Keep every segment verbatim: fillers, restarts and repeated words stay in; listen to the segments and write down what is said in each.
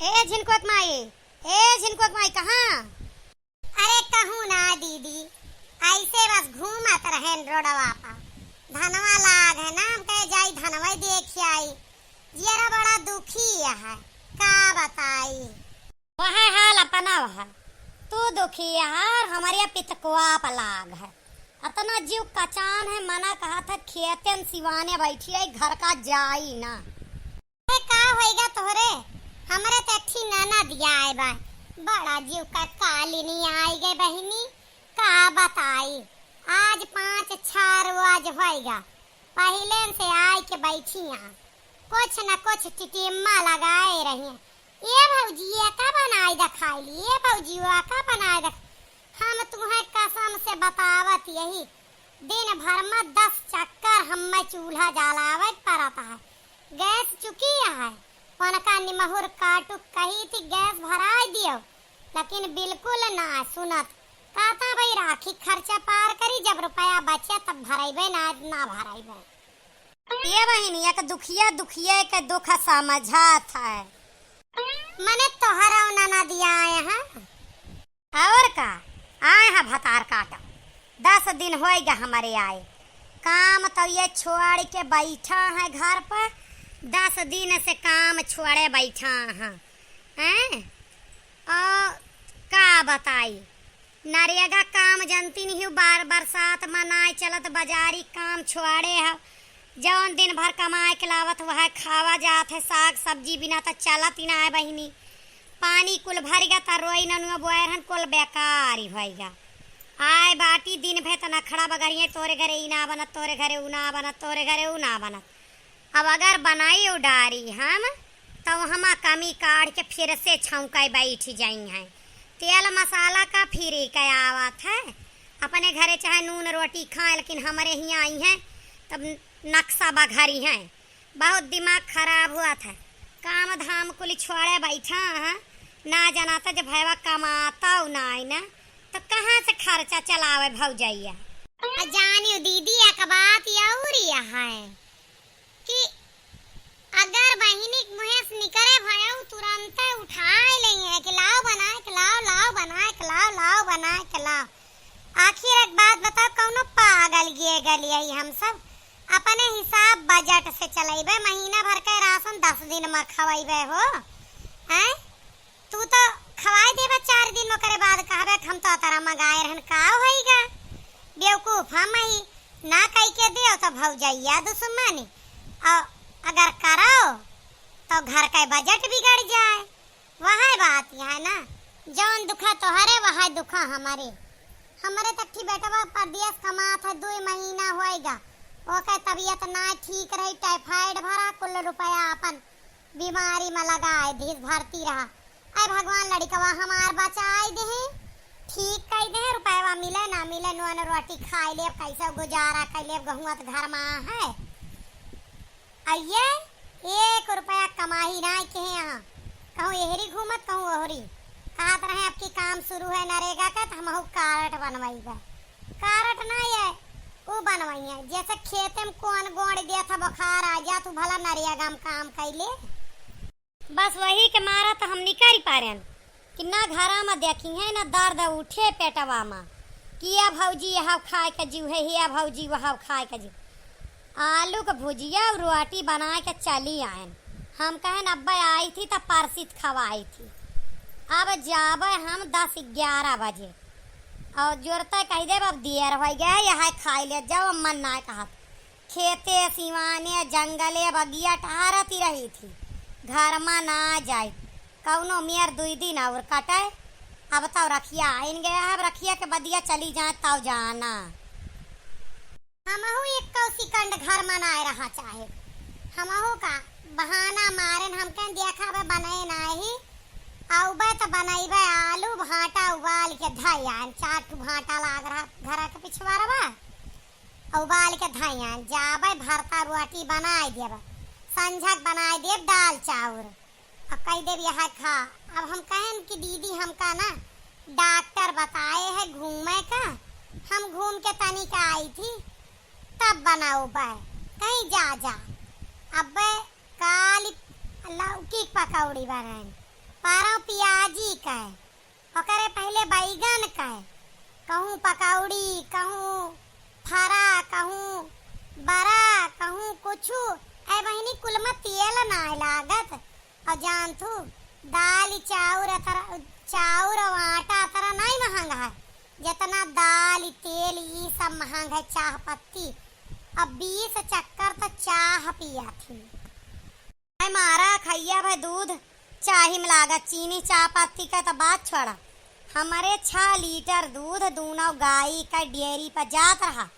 ए झिनकोत माई, ए झिनकोत माई, कहाँ? अरे कहूँ ना दीदी, ऐसे बस घूमत रहेन रोडवा पर। धनवा लाग है ना, हम कहे जाई धनवा देख आई। जियरा बड़ा दुखी है, का बताई। वह हाल अपना वह, तू दुखी है और हमारे पितकुआ पर लाग है। अतना जीव कचान है, मना कहा था खेतन सिवाने बैठी रही, घर का जाई ना। ए, का होइगा तोहरे? हमरे त एक ठी ननद आए बा, बड़ा जीव का काली नहीं आई गए बहिनी, का बताई। आज पाँच छह रोज होइगा, पहिले से आए के बैठी यहाँ, कुछ न कुछ टिटिम्मा लगाए रही। ए भौजी, ये का बनाए द खाइली? ए भौजी, वो का बनाए द? हम तुम्हें कसम से बतावत यही, दिन भर में दस चक्कर हमें चूल्हा जलावे पड़त है। गैस चुकी है, उनका निमहुर काटू कही थी गैस भराई दियो, लेकिन बिल्कुल ना सुनत। कहता भाई राखी खर्चा पार करी, जब रुपया बचे तब भरैबे, ना, ना भरैबे। ये बहिनी एक दुखिया दुखिया के दुख समझत है। मने तोहरा ननद आए हैं। और का, आए हैं भतार काटा। दस दिन होइगा हमरे आए। काम तो ये छोड़ के बैठा है घर पर, दस दिन से काम छोड़े बैठा है। हैं? और का बताई, नरेगा काम जनती नहीं, बार बरसात में नाय चलत, बाजारी काम छोड़े है। जौन दिन भर कमाए के लावत, वह खावा जात है। साग सब्जी बिना त चलत ही ना है बहिनी। पानी कुल भरिगा त रोई ननुआ बोयर हन, कुल बेकार ही होइगा। आए बाटी दिन भर त नखड़ा बगरिए, तोरे घरे ई ना बनत, तोरे घरे ऊ ना बनत, तोरे घरे ऊ ना बनत। अब अगर बनाई उडारी हम, तो हमा कमी काढ़ के फिर से छौंकाई बैठ जाई हैं। तेल मसाला का फिरी के आवत है, अपने घरे चाहे नून रोटी खाए, लेकिन हमरे हियाँ आई हैं तब नक्शा बघरी हैं। बहुत दिमाग खराब हुआ था। काम धाम कुल छोड़े बैठा हैं, ना जनाता जब भैया कमाता ना आई ना, तो कहाँ से खर्चा चलावे भौजैया? आ जानियो दीदी, एक बात और यह है कि अगर बहिनी के मुँहे से निकरे भयउ तुरंते उठाए लेइहैं कि लाओ बनाए के लाओ, लाओ बनाए के लाओ, लाओ बनाए के लाओ। आखिर एक बात बताओ, कौनो पागल गिए गलिए हम सब? अपने हिसाब बजट से चलैबे, महीना भर के राशन दस दिन में खवैबे हो, हैं? तू तो खवाए देबा चार दिन, ओकरे बाद कहबे कि हम तो अतरा मंगाए रहन, का होइगा? बेवकूफ हम ही, ना कई के देव तो भौजैया दुश्मनी, और अगर करो तो घर का बजट बिगड़ जाए। वह बात है ना, जौन दुखा तोहरे वह दुखा हमरे। हमरे तट्ठी बेटवा परदेस कमात है, दुई महीना होइगा, ओकर तबीयत ना ठीक रही, टाइफाइड भरा, कुल रुपया अपन बीमारी में लगाए दीस, भरती रहा। ऐ भगवान, लड़िकवा हमार बचाई देहे, ठीक कई देहे, रुपयवा मिले ना मिले, नून रोटी खाई लेब, कैसे गुजारा कई लेब, गहुआ त घर में है। अइये, एक रुपया कमाही ना के यहाँ, कहूँ एहरी घूमत, कहूँ ओहरी। कहत रहे, अब की काम शुरू है नरेगा का, त हमहू कार्ड बनवाई बा। कार्ड ना ये, ऊ बनवाई है, जैसे खेते में कौन गोड़ दिया था, बुखार आ जा, तू भला नरेगा में काम कैले। बस वही के मारा त हम निकल पारेन कि ना घरा में देखी है, ना दर्द उठे पेटवा में कि या भौजी यह खाए के जीव है, या भौजी वह खाए के जीव। आलू के भुजिया और रोटी बना के चली आयन। हम कहन अब्बे आई थी त परसित खवाई थी। अब जाबे हम दस ग्यारह बजे और जोरते कह देब, अब देर हो गया है, यह खाई ले जाओ, अब मन ना कहत। खेते, सिवाने, जंगले, बगिया टहरत ही रही थी, घर मा ना जाई। कौनो मेर दुई दिन और कटे। अब तो रखिया आइन गया है, अब रखिया के बदिया चली जाए तब जाना। हमहू एक कौ सिकंड घर मा ना रहा चाहे, हमहू का बहाना मारेन, हम कहें देखा बे बने नाही, आउबे तो बनैबे आलू भाटा उबाल के धई आएन, चार ठो भाटा लाग रहा घर के पिछवारवा। उबाल के धइया, जाबे भरता रोटी बनाए देब, संझक बनाए देब दाल चाउर। अब कह देब यह खा। अब हम कहन कि दीदी हमका ना डॉक्टर बताए है घूमे का, हम घूम के तनिक आई थी, तब बनाउबे। कहीं जा जा। अब काली लौकी के पकौड़ी बनाएन, पारव पियाजी कै, ओकरे पहिले बैगन कै, कहूँ पकौड़ी, कहूँ फरा, कहूँ बरा, कहूँ कुछु। ए बहिनी, कुल मा तेल नाहीं लागत। अउर जानथू, दाल चाउर अतरा, चाउर अउर आटा अतरा नाहीं महँग है, जेतना दाल, तेल, ई सब महँग है, चाह पत्ती। अब बीस चक्कर त चाह पियत ही। भाई मारा खइया भाई दूध, चाही में लागत चीनी, चाह पत्ती कै त बात छोड़ा। हमरे छह लीटर दूध दूनौ गाई कै डेयरी पर जात रहा।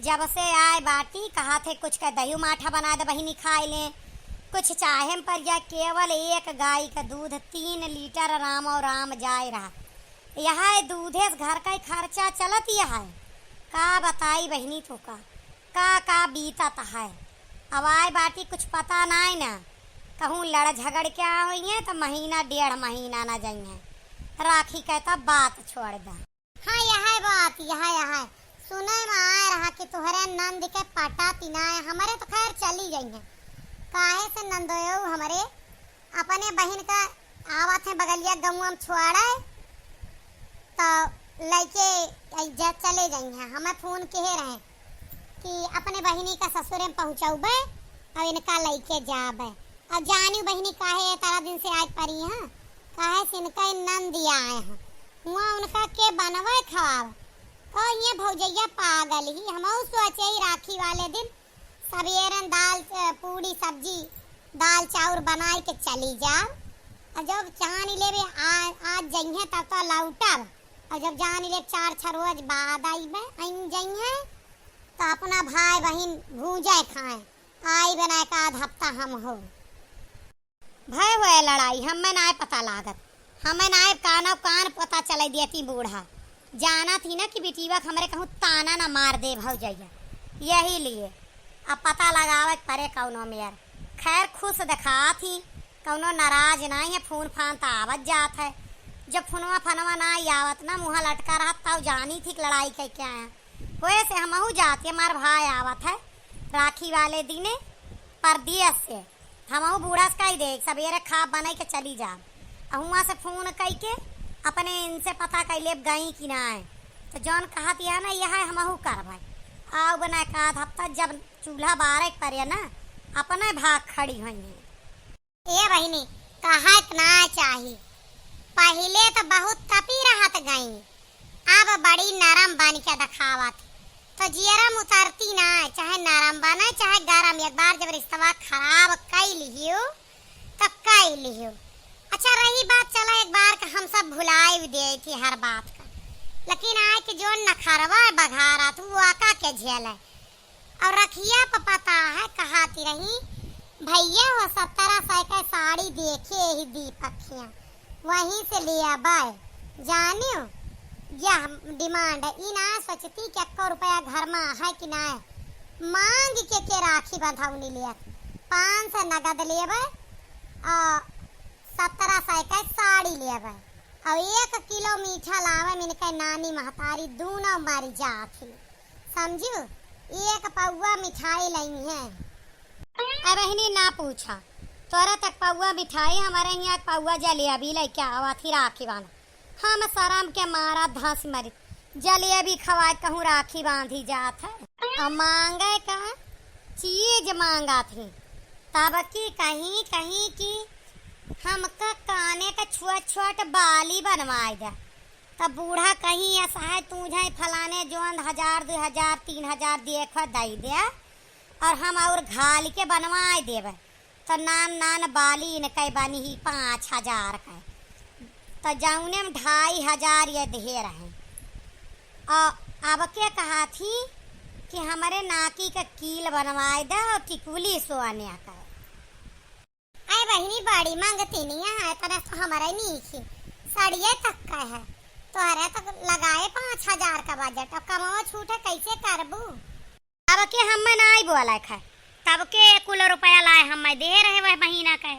जब से आए बाटी, कहत है कुछ कै दही माठा बनाए द बहिनी खाए लें, कुछ चाहे में पर जाए। केवल एक गाई कै दूध तीन लीटर रामौ राम जाए रहा। यहै दूधे से घर कै खर्चा चलत यहै। का बताई बहिनी तोका, का का बीतत है। अब आए बाटी कुछ पता नाहीं ना, कहूँ लड़ झगड़ के आ होइहैं त महीना डेढ़ महीना ना जइहैं। राखी कै त बात छोड़ द। हाँ, यहै बात, यहै, यहै। सुने में आए रहा कि तोहरे नंद कै पटत ही नाहीं, हमरे तो खैर चली जइहैं। काहे से नंदोयऊ हमरे अपने बहिन का आवत हैं बगलिया गउँवा में छोड़े, त लइके अइ जा चले जइहैं। हमें फोन किहे रहे कि अपने बहिनी का ससुरे में पहुँचउबे अउर इनका लइके जाबे। अब जानिउ बहिनी काहे एतरा दिन से आइ परी हैं, काहे से इनका नंद आए हैं, हुआँ उनका के बनवे खवाब। तो ये भौजइया पागल ही, हमहू सोचे ही राखी वाले दिन सबेरन दाल, अ, पूड़ी सब्जी, दाल चाउर बनाए के चली जाब। अउर जब जानी लेबे आ-, आज जइहैं तब तो लौटब। अउर जब जानी लेब चार छह रोज बाद आइबे, अइन जइहैं, त अपना भाई बहिन भूजे खाएँ। आइबे ना एक आध हफ्ता हमहू। भय होए लड़ाई, हमें नाय पता लागत, हमें नाय कानो कान पता चले देती बूढ़ा। जानत ही ना कि बिटिया के हमरे कहूँ ताना ना मार दे भौजइया, यही लिए अब पता लगावे के परे कौनो मेर। खैर खुश देखात ही, कौनो नाराज नाहीं है, फोन फान त आवत जात है। जब फोनवा फनवा नाहीं आवत ना, मुँह लटका रहत, तब जानी थी कि लड़ाई कइ के आया। होए से हमहू जात ही, हमार भाई आवत है राखी वाले दिने परदेस से। हमहू बूढ़ा से कहि दे, सबेरे खा बनइ के चली जाब। अ हुआँ से फोन कइ के अपने इनसे पता कइ लेब गई कि नाहीं। त जौन कहत यह ना, यह हमहू करबै। आउब ना एक आध हफ्ता, जब चूल्हा बारे के परे ना, अपने भाग खड़ी होइहैं। ए बहिनी, कहइ के ना चाही, पहिले त बहुत तपी रहत गई, अब बड़ी नरम बनिके देखावत। त जियरा में उतरती ना, चाहे नरम बने, चाहे गरम। एक बार जब रिश्तवा खराब कइ लिहियो, त कइ लिहियो। अच्छा, रही बात, चला एक बार का हम सब भुलाइ देई थी हर बात का, लेकिन आइके जौन नखरवा बघारत, उ आका के झेले। अउर रखिया प पता है, कहती रही, "भइया हो, सतरह सौ कै साड़ी देखे ही दीपक हियाँ, वहीं से लेबे।" जानियो, यह demand है, ई ना सोचती कि एक्को रुपया घर मा है कि ना है। माँग के के राखी बंधौनी लेत, पाँच सौ नगद लेबे अउर सतरह सौ कै साड़ी लेबे अउर एक किलो मीठा लावे, मिनके नानी महतारी दूनौ मरि जात ही। समझू, एक पौआ मिठाई लइहैं। ए बहिनी, ना पूछा, तोरा तक पौआ मिठाई, हमरे हियाँ एक पौआ जलेबी लइके आवत ही राखी बांध। हम सरम के मारा धस मरी, जलेबी खवाए कहूँ राखी बांधी जात है। अउर माँगे का चीज माँगत ही, तब की कहीं, कहीं कि हमका काने का छोट छोट बाली बनवाए दे। तब बूढ़ा कहीं, "ऐसा है, तू जाए फलाने जौन हजार, दुइ हजार, तीन हजार दिए खो दइ दे, अउर हम अउर घाल के बनवाए देबे।" त नान नान बाली इनके बनी ही पाँच हजार के, त जौने में ढाई हजार ये दिहे रहे। अ, अब के कहत ही कि हमरे नाकी के कील बनवाए दे अउर टिकुली सोने के। अरे बहिनी, बड़ी माँगती नहीं है, इतने तो हमरे नहीं थी, सड़िए तक का है, तोहरे तक लगाए पाँच हजार का बजट, अब कमाओ छूटे कैसे करबू? अब के हम नाई बोले खाए, तब के कुल रुपया लाए हम दे रहे वह महीना के,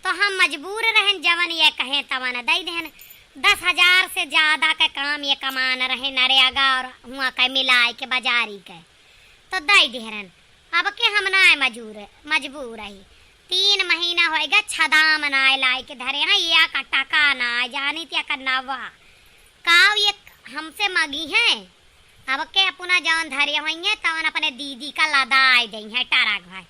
तो हम मजबूर रहन, जवन ये कहे तवन दइ देहन। दस हजार से ज्यादा के काम ये कमान रहे नरेगा अउर हुआँ के मिलाए के बाजारी के, तो दइ देहरन। अब के हम ना मजूर, मजबूर रही। तीन महीना होइगा, छदाम नाय लाइके धरे हैं, या का टका नाय, जानी त्या का नवा। काव ये हमसे मगिहैं, अब के अपना जौन धरे होइहैं, तौन अपने दीदी का लदाय देइहैं टरक भर।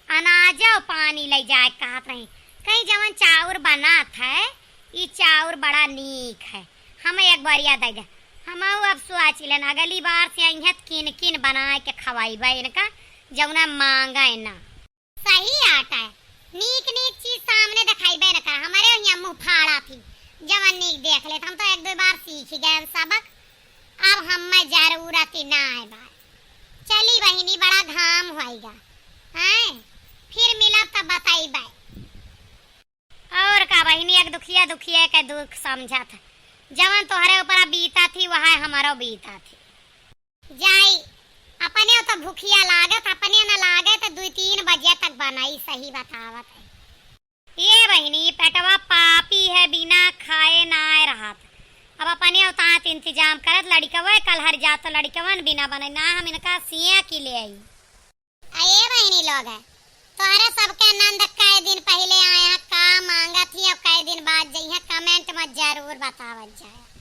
अनाजो पानी लइ जाए कहत रही, कहीं जौन चाउर बनात है, ई चाउर बड़ा नीक है, हम एक बारिया दइ दे। हमहू अब सोचिलेन, अगली बार से अइहैं त किन किन बनाइके खवइबे इनका, जौना माँगै ना। सही आटा है, नीक नीक चीज सामने देखाइबे न कर। हमरे हियाँ मुँह फाड़ा थी, जवन नीक देख लेत। हम तो एक दो बार सीखि गएन सबक, अब हम्मे जरूरत ही नाय बा। चली बहिनी, बड़ा घाम होइगा, हैं? फिर मिलब तब बतइबे। और का बहिनी, एक दुखिया दुखिया के दुख समझत है, जवन तोहरे ऊपर बीता थी, वह हमरो बीता थी। जाई, अपने तो भुखिया लागत, अपने न लागे तो दुइ तीन बजे तक बनाई, सही बतावत है। ये बहिनी, पेटवा पापी है, बिना खाए नाय रहत। अब अपने उतात इंतजाम करत, लड़िकवे कलहर जात, तो लड़िकवन बिना बनाई ना, हम इनका सिया की ले आई। अये बहिनी लोग, तोहरे सबके नंद कै दिन पहिले आए हैं, का माँगत ही और कै दिन बाद जइहैं, comment में जरूर बतावत जाए।